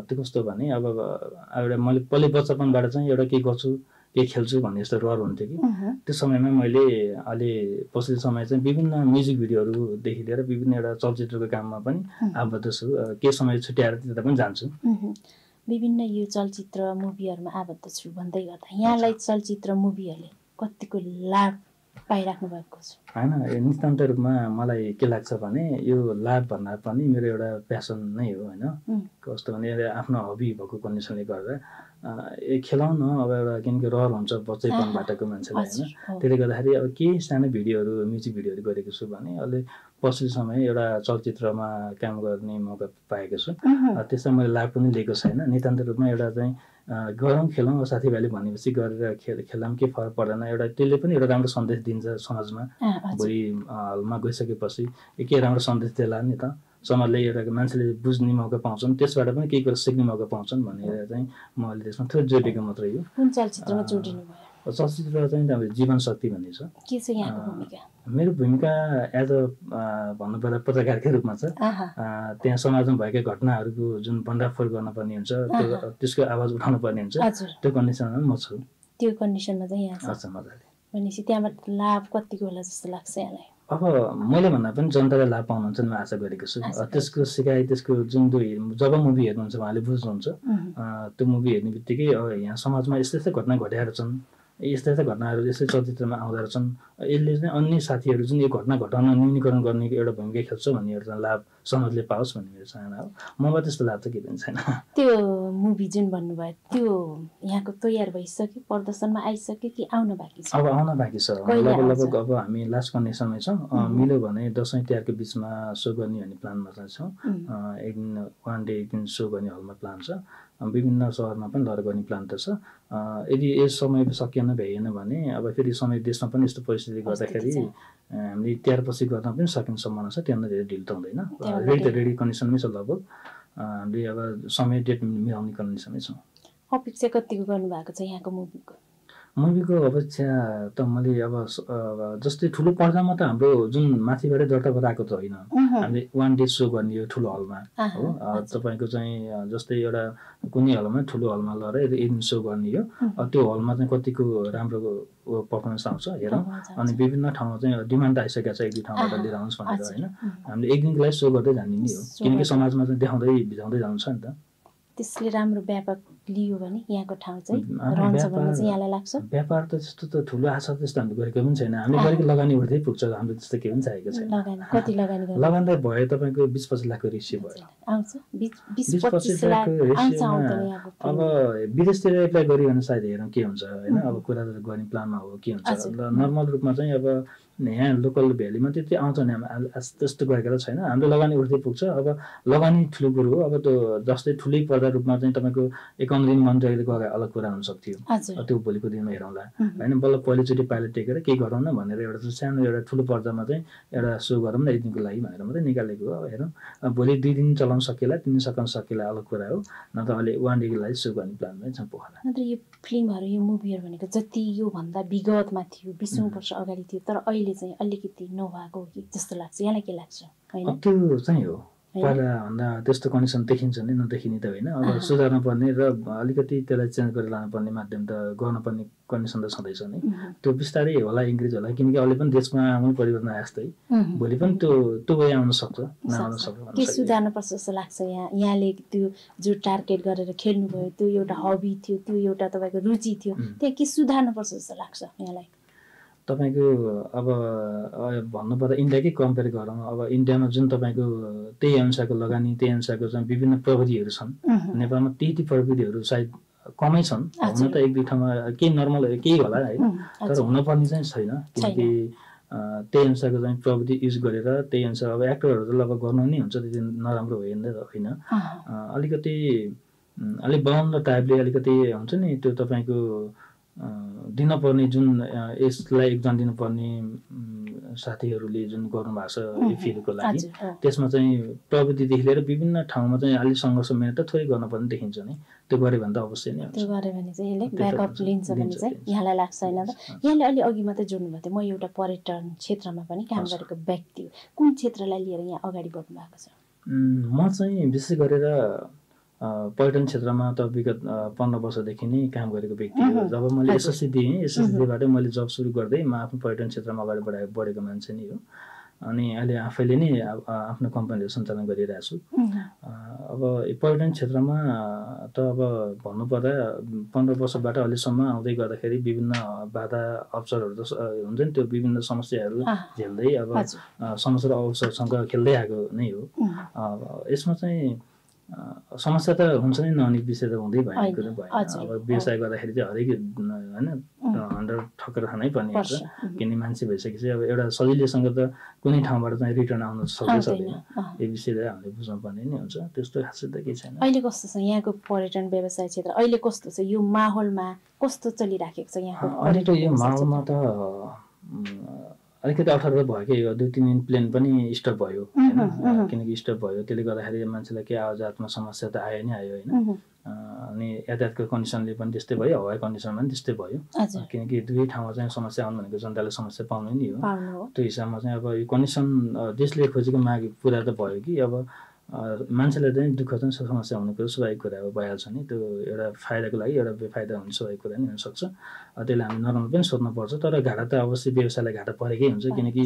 त्यो कस्तो भने अब एउटा मैले पहिल्यै बच्चापनबाट चाहिँ एउटा केही गर्छु केही खेल्छु भन्ने यस्तो रहर हुन्थ्यो कि त्यो समयमा मैले अहिले पछिल्लो समय चाहिँ विभिन्न म्युजिक भिडियोहरूदेखि लिएर विभिन्न एउटा चलचित्रको काममा पनि आबद्ध छु। केही समय छुट्याएर त्यता पनि जान्छु। विभिन्न यो चलचित्र मुभीहरूमा आबद्ध छु भन्दै गर्दा यहाँलाई चलचित्र मुभीहरूले कतिको लाभ पाइराख्नु भएको छ होइन। नितान्त रूपमा मलाई के लाग्छ भने यो लाभ भन्दा पनि मेरो एउटा प्यासन नै हो होइन। कस्तो भने आफ्नो हबी भएको कन्डिसनले गर्दा खेलाउन अब एउटा किनकि रहर हुन्छ बच्चैपनबाटको मान्छेलाई होइन। त्यसले गर्दाखेरि अब केही सानो भिडियोहरू म्युजिक भिडियोहरू गरेको छु भने अहिले पछिल्लो समय एउटा चलचित्रमा काम गर्ने मौका पाएको छु। त्यसमा मैले लाभ पनि लिएको छैन। नितान्त रूपमा एउटा चाहिँ गरौँ खेलौँ साथीभाइले भनेपछि गरेर खेलाम के फरक पर्दैन। एउटा त्यसले पनि एउटा राम्रो सन्देश दिन्छ समाजमा। भोलि हलमा गइसकेपछि के राम्रो सन्देश दिएला नि त, समाजले एउटा मान्छेले बुझ्ने मौका पाउँछन्, त्यसबाट पनि केही कुरा सिक्ने मौका पाउँछन् भनेर चाहिँ म अहिले त्यसमा थोरै जोडिएको मात्रै हो। कुन चलचित्रमा जोडिनु भयो? चलचित्र चाहिँ तपाईँ जीवन शक्ति भन्ने छ। के छ यहाँको भूमिका? मेरो भूमिका एज अ भन्नुपर्दा पत्रकारकै रूपमा छ। त्यहाँ समाजमा भएका घटनाहरूको जुन भण्डाफोर गर्नुपर्ने हुन्छ, त्यसको आवाज उठाउनु पर्ने हुन्छ, त्यो कन्डिसनमा म छु। त्यो कन्डिसनमा चाहिँ यहाँ छ मजाले। भनेपछि त्यहाँबाट लाभ कतिको होला जस्तो लाग्छ यहाँलाई? अब मैले भन्दा पनि जनताले लाभ पाउनुहुन्छ म आशा गरेको छु। त्यसको सिकाइ त्यसको जुन जब मुभी हेर्नुहुन्छ उहाँले बुझ्नुहुन्छ। त्यो मुभी हेर्ने बित्तिकै यहाँ समाजमा यस्तो यस्तो घटना घटेका छन्, यस्ता यस्ता घटनाहरू यस्तै चलचित्रमा आउँदो रहेछन्, यसले चाहिँ अन्य साथीहरू जुन यो घटना घटाउन न्यूनीकरण गर्ने एउटा भूमिका खेल्छ भन्ने एउटा लाभ समाजले पाओस् भन्ने मेरो चाहना हो। मबाट त्यस्तो लाभ चाहिँ के पनि छैन। त्यो मुभी जुन भन्नुभयो त्यो यहाँको तयार भइसक्यो, प्रदर्शनमा आइसक्यो कि आउन बाँकी छ? अब आउन बाँकी छ। लगभग अब हामी लास्ट कन्डिसनमै छौँ। मिल्यो भने दसैँ तिहारको बिचमा सो गर्ने भन्ने प्लानमा चाहिँ छौँ। एक दिन वान डे एक दिन सो गर्ने हलमा प्लान छ। विभिन्न सहरमा पनि लर गर्ने प्लान त छ। यदि यस समय सकिएन भ्याइएन भने अब फेरि समय देशमा पनि यस्तो परिस्थितिले गर्दाखेरि हामीले तिहारपछि गर्न पनि सकिने सम्भावना छ। त्यहाँभन्दा धेरै ढिलो त हुँदैन। रेडी कन्डिसनमै छ लगभग। हामीले अब समय डेट मिलाउने कन्डिसनमै छौँ। अपेक्षा कतिको गर्नुभएको छ यहाँको मुभीको? मुभीको अपेक्षा त मैले अब जस्तै ठुलो पर्दामा त हाम्रो जुन माथिबाटै दर्ता भएर आएको त होइन। हामीले वान डे सो गर्ने हो ठुलो हलमा हो। तपाईँको चाहिँ जस्तै एउटा कुनै हलमा ठुलो हलमा लगेर एक दिन सो गर्ने हो। त्यो हलमा चाहिँ कतिको राम्रो पर्फर्मेन्स आउँछ हेरौँ। अनि विभिन्न ठाउँमा चाहिँ डिमान्ड आइसकेको छ, एक दुई ठाउँबाट लिएर आउनुहोस् भनेर होइन। हामीले एक दिनको लागि सो गर्दै जाने नि हो, किनकि समाजमा चाहिँ देखाउँदै भिजाउँदै जान्छ नि त। त्यसले राम्रो व्यापक लियो भने यहाँको ठाउँ चाहिँ रहन्छ भन्ने चाहिँ यहाँलाई लाग्छ? व्यापार त त्यस्तो त ठुलो आशा त्यस्तो हामीले गरेको पनि छैन। हामीले गरेको लगानी उठ्दै पुग्छ। हाम्रो त्यस्तो केही पनि चाहिएको छैन। कति लगानी गर्नु? लगानी त भयो तपाईँको 20-25 लाखको रेसियो भयो। आउँछ 20-25 लाख आउँछ आउँदैन? अब विदेशतिर एप्लाई गरियो भने सायद हेरौँ के हुन्छ होइन। अब कुरा गर्ने प्लानमा हो के हुन्छ। नर्मल रूपमा चाहिँ अब यहाँ लोकल भ्यालीमा त्यति आउँछ नि, त्यस्तो गरेको छैन। हाम्रो लगानी उठ्दै पुग्छ। अब लगानी ठुलो कुरो हो। अब त्यो जस्तै ठुलै पर्दा रूपमा चाहिँ तपाईँको 51 दिन मन्त्रीले गएर अलग कुरा हुन सक्थ्यो। त्यो भोलिको दिनमा हेरौँला होइन। बल्ल पहिलोचोटि पाइलट टेकेर केही गरौँ न भनेर एउटा सानो एउटा ठुलो पर्दामा चाहिँ एउटा सो गरौँ न एक दिनको लागि भनेर मात्रै निकालेको हो। हेरौँ भोलि 2 दिन चलाउन सकिएला, 3 दिन सकाउन सकिएला अलग कुरा हो। न त अहिले 1 डेको लागि सो गर्ने प्लानमै छ पोखरा। नत्र यो फिल्महरू यो मुभीहरू भनेको जति योभन्दा विगतमा थियो 20औं वर्ष अगाडि थियो, तर अहिले चाहिँ अलिकति नभएको हो कि जस्तो लाग्छ। यहाँलाई के लाग्छ? त्यो चाहिँ हो पहिलाभन्दा त्यस्तो कन्डिसन देखिन्छ नि, नदेखिने त होइन। अब सुधार्नु पर्ने र अलिकति त्यसलाई चेन्ज गरेर लानुपर्ने माध्यम त गर्नुपर्ने कन्डिसन त छँदैछ नि। त्यो बिस्तारै होला इन्क्रिज होला, किनकि अहिले पनि देशमा आउने परिवर्तन आएस्तै भोलि पनि त्यो वे आउन सक्छ नआउन सक्छ। के सुधार्नुपर्छ जस्तो लाग्छ? यहाँले त्यो जो टार्गेट गरेर खेल्नुभयो त्यो एउटा हबी थियो, त्यो एउटा तपाईँको रुचि थियो, त्यहाँ के सुधार्नुपर्छ जस्तो लाग्छ यहाँलाई? तपाईँको अब भन्नुपर्दा इन्डियाकै कम्पेयर गरौँ। अब इन्डियामा जुन तपाईँको त्यही अनुसारको लगानी त्यही अनुसारको चाहिँ विभिन्न प्रविधिहरू छन्। नेपालमा त्यति प्रविधिहरू सायद कमै छन्। हुन त एक दुई ठाउँमा केही नर्मल केही होला है, तर हुनुपर्ने चाहिँ छैन। किनकि त्यही अनुसारको चाहिँ प्रविधि युज गरेर त्यही अनुसार अब एक्टरहरू त लगभग गर्नु नै हुन्छ, त्यति नराम्रो होइन। अलिकति अलिक बाहुन टाइपले अलिकति हुन्छ नि त्यो तपाईँको दिनपर्ने जुन यसलाई एक्जाम दिनुपर्ने साथीहरूले जुन गर्नुभएको छ यो फिल्डको लागि, त्यसमा चाहिँ प्रविधिदेखि लिएर विभिन्न ठाउँमा चाहिँ अलिक सङ्घर्ष मिहिनेत त थोरै गर्नुपर्ने देखिन्छ नि। त्यो गऱ्यो भने त अवश्य नै हुन्छ। त्यो गऱ्यो भने चाहिँ यसले ब्याकअप लिन्छ भने चाहिँ यहाँलाई लाग्छ होइन त? यहाँले अलि अघि मात्रै जोड्नुभएको थियो म एउटा पर्यटन क्षेत्रमा पनि काम गरेको व्यक्ति हो। कुन क्षेत्रलाई लिएर यहाँ अगाडि बढ्नु भएको छ? म चाहिँ विशेष गरेर पर्यटन क्षेत्रमा त विगत 15 वर्षदेखि नै काम गरेको व्यक्ति हो। जब मैले एसएससी दिएँ, एसएससीबाट मैले जब सुरु गर्दै म आफ्नो पर्यटन क्षेत्रमा अगाडि बढेको मान्छे नै हो। अनि अहिले आफैले नै आफ्नो कम्पनीहरू सञ्चालन गरिरहेको छु। अब पर्यटन क्षेत्रमा त अब भन्नुपर्दा 15 वर्षबाट अहिलेसम्म आउँदै गर्दाखेरि विभिन्न बाधा अवसरहरू त हुन्छ नि, त्यो विभिन्न समस्याहरू झेल्दै अब समस्या र अवसरसँग खेल्दै आएको नै हो। यसमा चाहिँ समस्या त हुन्छ नै, नहुने विषय त हुँदै भएन कुरो भएन। अब व्यवसाय गर्दाखेरि चाहिँ हरेक होइन हन्डर ठक्कर खानै पर्ने हुन्छ, किनकि मान्छे भइसकेपछि अब एउटा सजिलैसँग त कुनै ठाउँबाट चाहिँ रिटर्न आउन सक्दैन। यो विषयलाई हामीले बुझ्नुपर्ने नै हुन्छ, त्यस्तो खासै त केही छैन। अहिले कस्तो छ यहाँको पर्यटन व्यवसाय क्षेत्र? अहिले कस्तो छ यो माहौलमा, कस्तो चलिराखेको छ यहाँको? अहिलेको यो माहौलमा त अलिकति अप्ठ्यारो भएकै हो। 2-3 दिन प्लेन पनि स्टप भयो होइन, किनकि स्टप भयो त्यसले गर्दाखेरि मान्छेलाई केही आवाजातमा समस्या त आयो नै आयो होइन। अनि यातायातको कन्डिसनले पनि त्यस्तै भयो, हवाई कन्डिसनमा पनि त्यस्तै भयो, किनकि दुवै ठाउँमा चाहिँ समस्या आउनु भनेको जनताले समस्या पाउनु नै हो। त्यो हिसाबमा चाहिँ अब यो कन्डिसन देशले खोजेको माग पुरा त भयो कि अब मान्छेलाई चाहिँ दुःख चाहिँ समस्या हुने कुरो स्वाभाविक कुरा हो, भइहाल्छ नि। त्यो एउटा फाइदाको लागि एउटा बेफाइदा हुने स्वाभाविक कुरा नि हुनसक्छ। त्यसलाई हामी नराम्रो पनि सोध्नुपर्छ, तर घाटा त अवश्य व्यवसायलाई घाटा परेकै हुन्छ, किनकि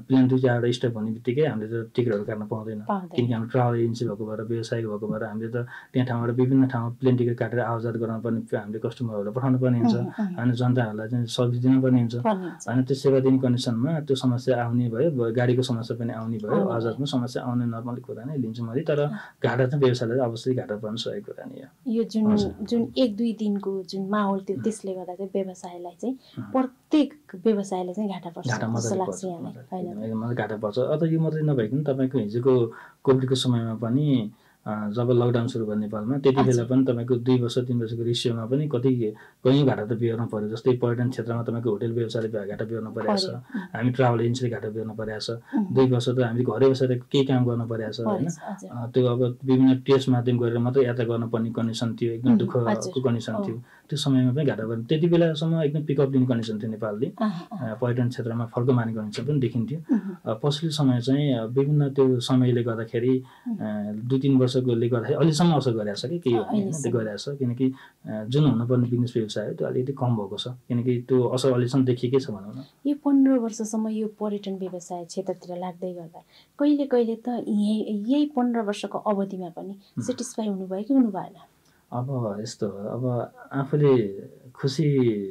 प्लेन 2-4 स्टप हुने बित्तिकै हामीले त टिकटहरू काट्न पाउँदैन, किनकि हाम्रो ट्राभल एजेन्सी भएको भएर व्यवसाय भएको भएर हामीले त त्यहाँ ठाउँबाट विभिन्न ठाउँमा प्लेन टिकट काटेर आवाजात गराउनु पर्ने, हामीले कस्टमरहरूलाई पठाउनु पर्ने हुन्छ होइन, जनताहरूलाई चाहिँ सर्भिस दिनुपर्ने हुन्छ होइन। त्यो सेवा दिने कन्डिसनमा त्यो समस्या आउने भयो, गाडीको समस्या पनि आउने भयो, आवाजातमा समस्या आउने नर्मल कुरा नै लिन्छु मैले, तर घाटा चाहिँ व्यवसायलाई अवश्य घाटा पर्नु सकेको कुरा नि हो। यो जुन 1-2 दिनको जुन माहौल थियो त्यसले गर्दा चाहिँ व्यवसायलाई चाहिँ प्रत्येक व्यवसायले चाहिँ घाटा पर्छ जस्तो लाग्छ यहाँलाई होइन? घाटा पर्छ। अझ यो मात्रै नभइकन तपाईँको हिजोको कोभिडको समयमा पनि जब लकडाउन सुरु भयो नेपालमा, त्यति बेला पनि तपाईँको 2 वर्ष 3 वर्षको रेसियोमा पनि कयौँ घाटा त बिहोर्नु पर्यो। जस्तै पर्यटन क्षेत्रमा तपाईँको होटल व्यवसायले घाटा बिहोर्नु परेको छ, हामी ट्राभल एजेन्सीले घाटा बिहोर्नु परेको छ, 2 वर्ष त हामीले घरै बसेर केही काम गर्नु परेको छ होइन। त्यो अब विभिन्न टेस्ट माध्यम गरेर मात्रै यात्रा गर्नुपर्ने कन्डिसन थियो, एकदम दुःखको कन्डिसन थियो। त्यो समयमा पनि घाटा पर्यो। त्यति बेलासम्म एकदम पिकअप लिने कन्डिसन थियो नेपालले, पर्यटन क्षेत्रमा फर्को मार्ने कन्डिसन पनि देखिन्थ्यो। पछिल्लो समय चाहिँ विभिन्न त्यो समयले गर्दाखेरि 2-3 वर्षकोले गर्दाखेरि अहिलेसम्म असर गरिरहेको छ कि केही होइन, त्यो गरिरहेको छ, किनकि जुन हुनुपर्ने बिजनेस व्यवसाय हो त्यो अलिकति कम भएको छ, किनकि त्यो असर अहिलेसम्म देखिएकै छ भनौँ न। यो 15 वर्षसम्म यो पर्यटन व्यवसाय क्षेत्रतिर लाग्दै गर्दा कहिले कहिले त यही 15 वर्षको अवधिमा पनि सेटिस्फाई हुनुभयो कि हुनु भएन? अब यस्तो हो, अब आफूले खुसी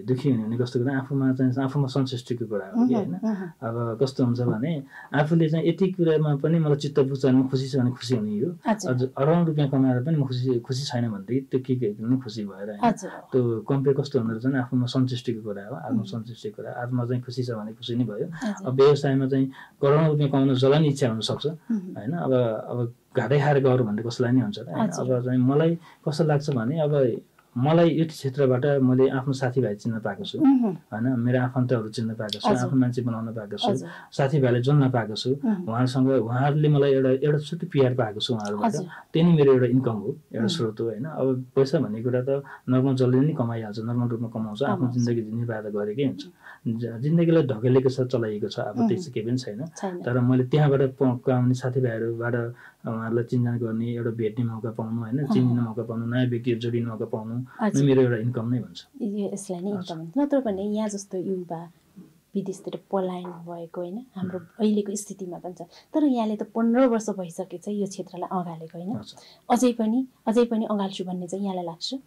दुःखी हुने कस्तो कुरा आफूमा सन्तुष्टिको कुरा हो कि होइन। अब कस्तो हुन्छ भने आफूले चाहिँ यति कुरामा पनि मलाई चित्त बुझ्छ भने खुसी छ भने खुसी हुने हो, अराउन्ड रुपियाँ कमाएर पनि म खुसी छैन भनेदेखि त्यो के पनि खुसी भएर होइन। त्यो कम्पेयर कस्तो हुँदो रहेछ भने आफूमा सन्तुष्टिको कुरा हो, आत्मसन्तुष्टिको कुरा। आत्मा चाहिँ खुसी छ भने खुसी नै भयो। अब व्यवसायमा चाहिँ करोडौँ रुपियाँ कमाउन जसलाई नि इच्छा हुनसक्छ होइन। अब घाटै खाएर गरौँ भन्ने कसैलाई नै हुन्छ र होइन। अब चाहिँ मलाई कस्तो लाग्छ भने अब मलाई यो क्षेत्रबाट मैले आफ्नो साथीभाइ चिन्न पाएको छु होइन, मेरो आफन्तहरू चिन्न पाएको छु, आफ्नो मान्छे बनाउन पाएको छु, साथीभाइले जोड्न पाएको छु, उहाँसँग उहाँहरूले मलाई एउटा छुट्टै पिआर पाएको छु उहाँहरूबाट। त्यही नै मेरो एउटा इन्कम हो, एउटा स्रोत हो होइन। अब पैसा भन्ने कुरा त नर्मल जसले नै कमाइहाल्छ, नर्मल रूपमा कमाउँछ, आफ्नो जिन्दगी निर्वाह गरेकै हुन्छ, जिन्दगीलाई ढकेलेको छ, चलाइएको छ, अब त्यस्तो केही पनि छैन। तर मैले त्यहाँबाट कमाउने साथीभाइहरूबाट उहाँहरूलाई चिन्जान गर्ने, एउटा भेट्ने मौका पाउनु होइन, चिन्ने मौका पाउनु, नयाँ व्यक्तिहरू जोडिने मौका पाउनु मेरो एउटा इन्कम नै भन्छ। यसलाई नै इन्कम हुन्छ। नत्र भने यहाँ जस्तो युवा विदेशतिर पलायन भएको होइन हाम्रो अहिलेको स्थितिमा पनि छ, तर यहाँले त 15 वर्ष भइसकेछ यो क्षेत्रलाई अँगालेको होइन, अझै पनि अँगाल्छु भन्ने चाहिँ यहाँलाई लाग्छ?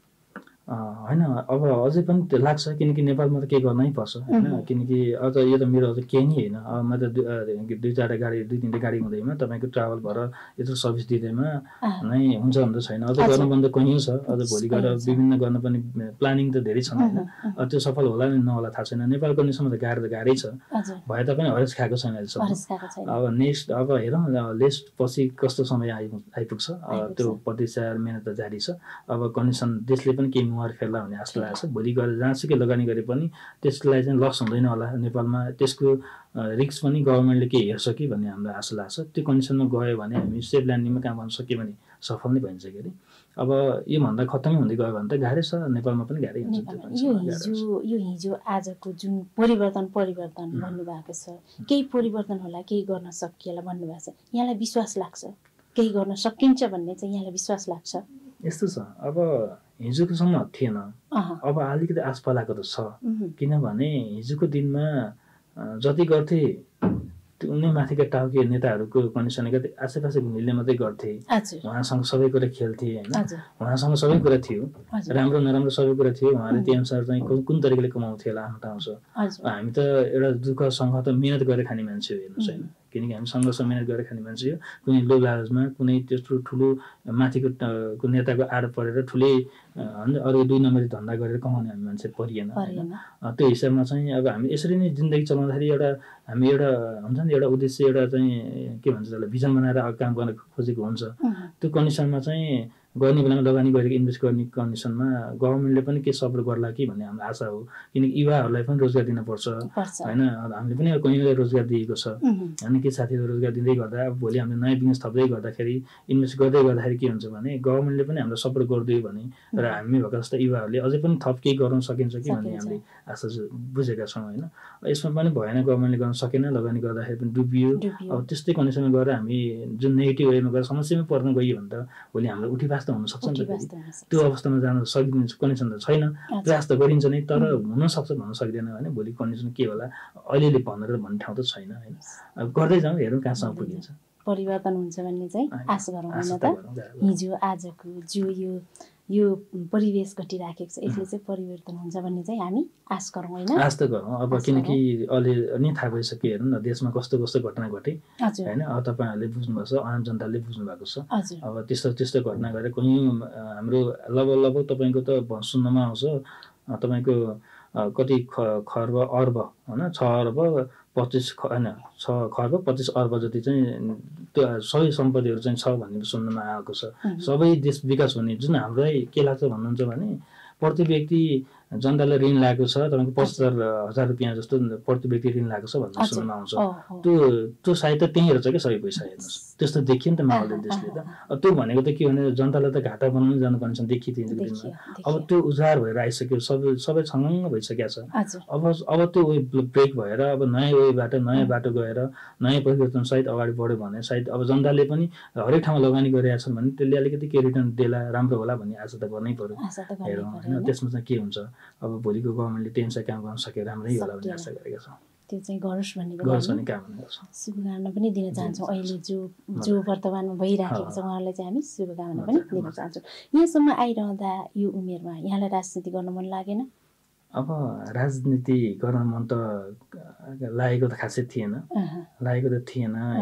होइन, अब अझै पनि त्यो लाग्छ, किनकि नेपालमा त केही गर्नै पर्छ होइन। किनकि अझ यो त मेरो अझ केही नै होइन। अब म त 2-4 गाडी 2-3 गाडी हुँदैमा तपाईँको ट्राभल भएर यत्रो सर्भिस दिँदैमा नै हुन्छ भन्दा छैन। अझ गर्नु पनि त कहीँ छ, अझ भोलि गएर विभिन्न गर्न पनि प्लानिङ त धेरै छन् होइन। त्यो सफल होला नि नहोला थाहा छैन। नेपालको निसम्म त गाह्रै छ, भए तापनि हरेस खाएको छैन अहिलेसम्म। अब नेक्स्ट अब हेरौँ लेस्ट पछि कस्तो समय आइपुग्छ, त्यो प्रतीक्षा मेहनत त जारी छ। अब कन्डिसन देशले पनि केही मुहार फेर्ला भन्ने आशा लागेको छ। भोलि गएर जहाँसुकै लगानी गरे पनि त्यसलाई चाहिँ लस हुँदैन होला नेपालमा, त्यसको रिस्क पनि गभर्मेन्टले के हेर्छ कि भन्ने हाम्रो आशा लाग्छ। त्यो कन्डिसनमा गयो भने हामी सेफ ल्यान्डिङमा काम गर्न सक्यो भने सफल नै भइन्छ कि। अब योभन्दा खत्तमै हुँदै गयो भने त गाह्रै छ, नेपालमा पनि गाह्रै हुन्छ। यो हिजो आजको जुन परिवर्तन भन्नुभएको छ, केही परिवर्तन होला, केही गर्न सकिएला भन्नुभएको छ, यहाँलाई विश्वास लाग्छ केही गर्न सकिन्छ भन्ने चाहिँ यहाँलाई विश्वास लाग्छ? यस्तो छ, अब हिजोकोसम्म थिएन, अब अलिकति आस पलाएको त छ। किनभने हिजोको दिनमा जति गर्थे उनी माथिका टाउके नेताहरूको कन्डिसनले आसेपासे घुमिले मात्रै गर्थे, उहाँसँग सबै कुरा खेल्थे होइन, उहाँसँग सबै कुरा थियो, राम्रो नराम्रो सबै कुरा थियो, उहाँले त्यही अनुसार चाहिँ कुन तरिकाले कमाउँथे होला आफ्नो ठाउँ छ। हामी त एउटा दुःख सङ्घ त मिहिनेत गरेर खाने मान्छे हो हेर्नुहोस् होइन, किनकि हामी सङ्घर्ष मिहिनेत गरेर खाने मान्छे हो। कुनै लोभ लालचमा कुनै त्यस्तो ठुलो माथिको नेताको आड परेर ठुलै अरू 2 नम्बरी धन्दा गरेर कमाउने हामी मान्छे परिएन होइन। त्यो हिसाबमा चाहिँ अब हामी यसरी नै जिन्दगी चलाउँदाखेरि हामी एउटा हुन्छ नि एउटा उद्देश्य एउटा चाहिँ के भन्छ त्यसलाई भिजन बनाएर काम गर्न खोजेको हुन्छ। त्यो कन्डिसनमा चाहिँ गर्ने बेलामा लगानी गरेर इन्भेस्ट गर्ने कन्डिसनमा गभर्मेन्टले पनि के सपोर्ट गर्ला कि भन्ने हाम्रो आशा हो, किनकि युवाहरूलाई पनि रोजगार दिनुपर्छ होइन। हामीले पनि कहीँ रोजगार दिएको छ होइन, के साथीहरू रोजगार दिँदै गर्दा अब भोलि हामीले नयाँ बिजनेस थप्दै गर्दाखेरि इन्भेस्ट गर्दै गर्दाखेरि के हुन्छ भने गभर्मेन्टले पनि हाम्रो सपोर्ट गरिदियो भने र हामी भएको जस्तो युवाहरूले अझै पनि थप केही गर्न सकिन्छ कि भन्ने हामीले आशा बुझेका छौँ होइन। यसमा पनि भएन, गभर्मेन्टले गर्न सकेन, लगानी गर्दाखेरि पनि डुबियो। अब त्यस्तै कन्डिसनमा गएर हामी जुन नेगेटिभ वेमा गएर समस्यामै पर्न गयो भने त भोलि हाम्रो उठीवास त हुन सक्छ नि त। त्यो अवस्थामा जान सकिन्छ कन्डिसन त छैन, प्रयास त गरिन्छ नै, तर हुनसक्छ भन्न सक्दैन भने भोलि कन्डिसन के होला अलिअलि भनेर भन्ने ठाउँ त छैन होइन। अब गर्दै जाउँ, हेरौँ कहाँसम्म पुगिन्छ। परिवर्तन हुन्छ भन्ने चाहिँ आश गरौँ होइन त। हिजो आजको जो यो परिवेश घटिराखेको छ यसले चाहिँ परिवर्तन हुन्छ भन्ने चाहिँ हामी आश गरौँ होइन। आश त गरौँ अब, किनकि अलि नै थाहा भइसक्यो हेर्नु न देशमा कस्तो कस्तो घटना घटे होइन। अब तपाईँहरूले बुझ्नुभएको छ, आम जनताले बुझ्नु भएको छ। अब त्यस्तो घटना गरेर कहीँ हाम्रो लगभग तपाईँको त सुन्नमा आउँछ तपाईँको कति खर्ब अर्ब होइन, 6 अर्ब 25 होइन 6 खर्ब 25 अर्ब जति चाहिँ त्यो सबै सम्पत्तिहरू चाहिँ छ भन्ने सुन्नमा आएको छ। सबै देश विकास हुने जुन हामीलाई के लाग्छ भन्नुहुन्छ भने प्रति व्यक्ति जनताले ऋण लागेको छ तपाईँको 75,000 रुपियाँ जस्तो प्रति व्यक्ति ऋण लागेको छ भन्ने सुन्नमा आउँछ। त्यो सायद त त्यहीँ रहेछ क्या सबै पैसा हेर्नुहोस्, त्यस्तो देखियो नि त माहौल देशले त। अब त्यो भनेको त के भने जनतालाई त घाटा बनाउनु जानुपर्ने छ देखिदिन्छ दिनमा। अब त्यो उजाड भएर आइसक्यो, सबै छङ्गङ्ग भइसकेको छ। अब त्यो वे ब्रेक भएर अब नयाँ नयाँ बाटो गएर नयाँ परिवर्तन सहित अगाडि बढ्यो भने सायद अब जनताले पनि हरेक ठाउँमा लगानी गरिरहेका छन् भने त्यसले अलिकति के रिटर्न देला राम्रो होला भन्ने आशा त गर्नै पर्यो। हेरौँ होइन त्यसमा चाहिँ के हुन्छ। अब भोलिको गभर्मेन्टले त्यही अनुसार काम गर्न सके राम्रै होला भन्ने आशा गरेका छौँ। त्यो चाहिँ गरोस् भन्ने कामना गर्छौँ। शुभकामना पनि दिन चाहन्छौँ। अहिले जो वर्तमानमा भइराखेको छ उहाँहरूलाई चाहिँ हामी शुभकामना पनि दिन चाहन्छौँ। यहाँसम्म आइरहँदा यो उमेरमा यहाँलाई राजनीति गर्न मन लागेन? अब राजनीति गर्न मन त लागेको त खासै थिएन,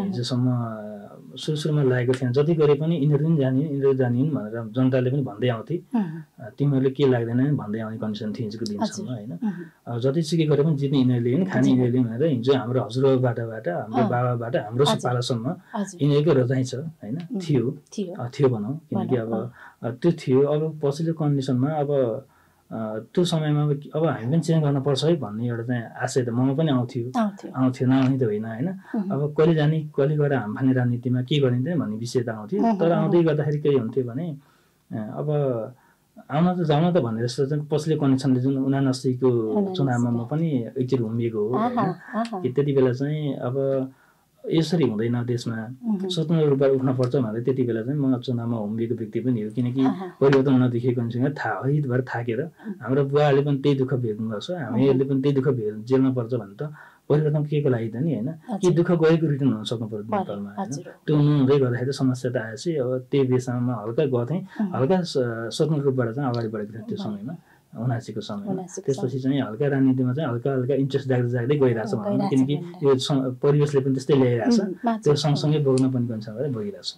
हिजोसम्म सुरुमा लागेको थिएन। जति गरे पनि यिनीहरू जानिन् भनेर जनताले पनि भन्दै आउँथे, तिमीहरूले के लाग्दैन भन्दै आउने कन्डिसन थियो हिजोको दिनसम्म होइन। अब जतिसुकै गरे पनि जित्ने यिनीहरूले पनि खाने यिनीहरूले भनेर हिजो हाम्रो हजुरबाबाट हाम्रो बाबाबाट हाम्रो पालासम्म यिनीहरूकै रोजाइ छ होइन, थियो भनौँ, किनकि अब त्यो थियो। अब पछिल्लो कन्डिसनमा अब त्यो समयमा अब हामी पनि चेन्ज गर्नुपर्छ है भन्ने एउटा चाहिँ आशय त ममा पनि आउँथ्यो, नआउने त होइन होइन। अब कहिले जाने कहिले गएर हामी खाने राजनीतिमा के गरिन्छ भन्ने विषय त आउँथ्यो। तर आउँदै गर्दाखेरि के हुन्थ्यो भने अब आउन त जाउन त भन्ने जस्तो चाहिँ पछिल्लो कन्डिसनले जुन 79को चुनावमा म पनि एकचोटि घुमिएको हो होइन। त्यति बेला चाहिँ अब यसरी हुँदैन, देशमा स्वतन्त्र रूपबाट उठ्नुपर्छ भनेर त्यति बेला चाहिँ म चुनावमा होमिएको व्यक्ति पनि हो, किनकि परिवर्तन नदेखिएको कन्डिसन हित भएर थाकेर हाम्रो बुवाहरूले पनि त्यही दुःख भेट्नु भएको छ, हामीहरूले पनि त्यही दुःख झेल्न पर्छ भने त परिवर्तन के को लागि त नि होइन, के दुःख गएको रिटर्न हुन सक्नु पर्यो नेपालमा होइन। त्यो नहुँदै गर्दाखेरि समस्या त आएपछि अब त्यही बेसामा हल्का गर्थेँ, हल्का स्वतन्त्र रूपबाट चाहिँ अगाडि बढेको थियो त्यो समयमा 79को समयमा। त्यसपछि चाहिँ हल्का राजनीतिमा चाहिँ हल्का इन्ट्रेस्ट जाग्दै गइरहेछ भनौँ, किनकि यो परिवेशले पनि त्यस्तै ल्याइरहेछ, त्यो सँगसँगै बोक्न पनि कन्डिसन भइरहेछ।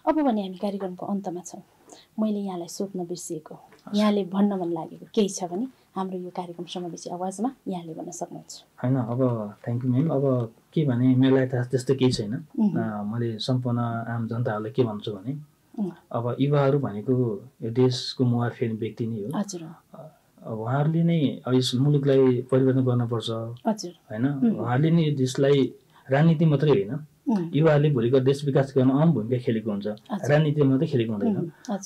अब भने हामी कार्यक्रमको अन्तमा छौँ। मैले यहाँलाई सोध्न बिर्सिएको, यहाँले भन्न मन लागेको केही छ भने हाम्रो यो कार्यक्रम समावेशी आवाजमा यहाँले भन्न सक्नुहुन्छ। होइन अब थ्याङ्क यू म्याम। अब के भने मेरो लागि त त्यस्तो केही छैन। मैले सम्पूर्ण आम जनताहरूलाई के भन्छु भने अब युवाहरू भनेको यो देशको मुहार फेर्ने व्यक्ति नै हो। अब उहाँहरूले नै अब यस मुलुकलाई परिवर्तन गर्नुपर्छ होइन। उहाँहरूले नै देशलाई राजनीति मात्रै होइन, युवाहरूले भोलिको देश विकास गर्न अहम भूमिका खेलेको हुन्छ। राजनीति मात्रै खेलेको हुँदैन,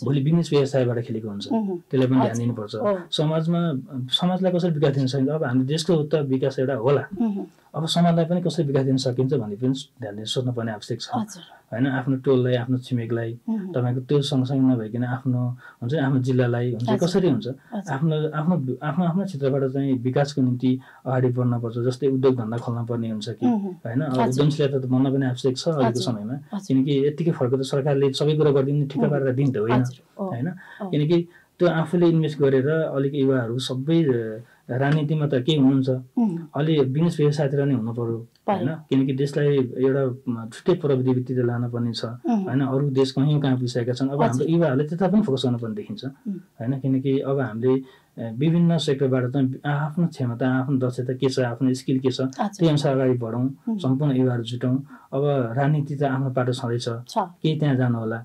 भोलि बिजनेस व्यवसायबाट खेलेको हुन्छ, त्यसलाई पनि ध्यान दिनुपर्छ। समाजलाई कसरी विकास दिन सकिन्छ। अब हाम्रो देशको त विकास एउटा होला, अब समाजलाई पनि कसरी विकास दिन सकिन्छ भन्ने पनि ध्यान दिएर सोच्नुपर्ने आवश्यक छ होइन। आफ्नो टोललाई आफ्नो छिमेकलाई तपाईँको त्यो सँगसँगै नभइकन आफ्नो हुन्छ आफ्नो जिल्लालाई हुन्छ कसरी हुन्छ आफ्नो आफ्नो आफ्नो आफ्नो क्षेत्रबाट चाहिँ विकासको निम्ति अगाडि बढ्नुपर्छ। जस्तै उद्योग धन्दा खोल्न पर्ने हुन्छ कि होइन। उद्यमशीलता त बन्न पनि आवश्यक छ अहिलेको समयमा, किनकि यतिकै फर्को त सरकारले सबै कुरा गरिदिने ठिक्का पारेर दिन्छ होइन होइन। किनकि त्यो आफूले इन्भेस्ट गरेर अलिक युवाहरू सबै राजनीतिमा त केही हुनुहुन्छ अलि बिजनेस व्यवसायतिर नै हुनु पर्यो होइन। किनकि देशलाई एउटा छुट्टै प्रवृत्तितिर लान पर्ने छ होइन। अरू देश कहीँ कहाँ पुगिसकेका छन्। अब हाम्रो युवाहरूले त्यता पनि फोकस गर्नुपर्ने देखिन्छ होइन। किनकि अब हामीले विभिन्न सेक्टरबाट चाहिँ आफ्नो क्षमता आफ्नो दक्षता के छ आफ्नो स्किल के छ त्यही अनुसार अगाडि बढौँ, सम्पूर्ण युवाहरू जुटौँ। अब राजनीति त आफ्नो पाटो छँदैछ, केही त्यहाँ जानु होला।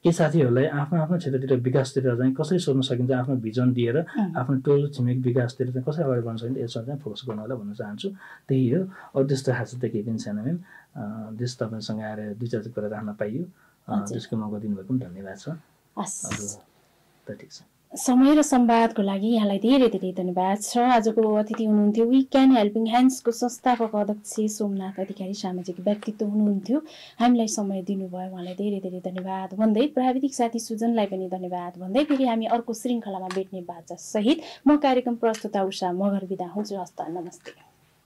के साथीहरूलाई आफ्नो आफ्नो क्षेत्रतिर विकासतिर चाहिँ कसरी सोध्न सकिन्छ आफ्नो भिजन दिएर आफ्नो टोल छिमेक विकासतिर चाहिँ कसरी अगाडि बढ्न सकिन्छ यसमा चाहिँ फोकस गर्नु होला भन्न चाहन्छु। त्यही हो, अरू त्यस्तो खास त केही पनि छैन म्याम। देश तपाईँसँग आएर दुई चार कुरा राख्न पाइयो, त्यसको मौका दिनुभएको पनि धन्यवाद छ। अरू त ठिक छ। समय र संवादको लागि यहाँलाई धेरै धेरै धन्यवाद छ। आजको अतिथि हुनुहुन्थ्यो वी क्यान हेल्पिङ ह्यान्ड्सको संस्थापक अध्यक्ष सोमनाथ अधिकारी, सामाजिक व्यक्तित्व हुनुहुन्थ्यो। हामीलाई समय दिनुभयो, उहाँलाई धेरै धेरै धन्यवाद भन्दै प्राविधिक साथी सुजनलाई पनि धन्यवाद भन्दै फेरि हामी अर्को श्रृङ्खलामा भेट्ने बाचा सहित म कार्यक्रम प्रस्तुता उषा मगर बिदा हुन्छु। हस्त नमस्ते।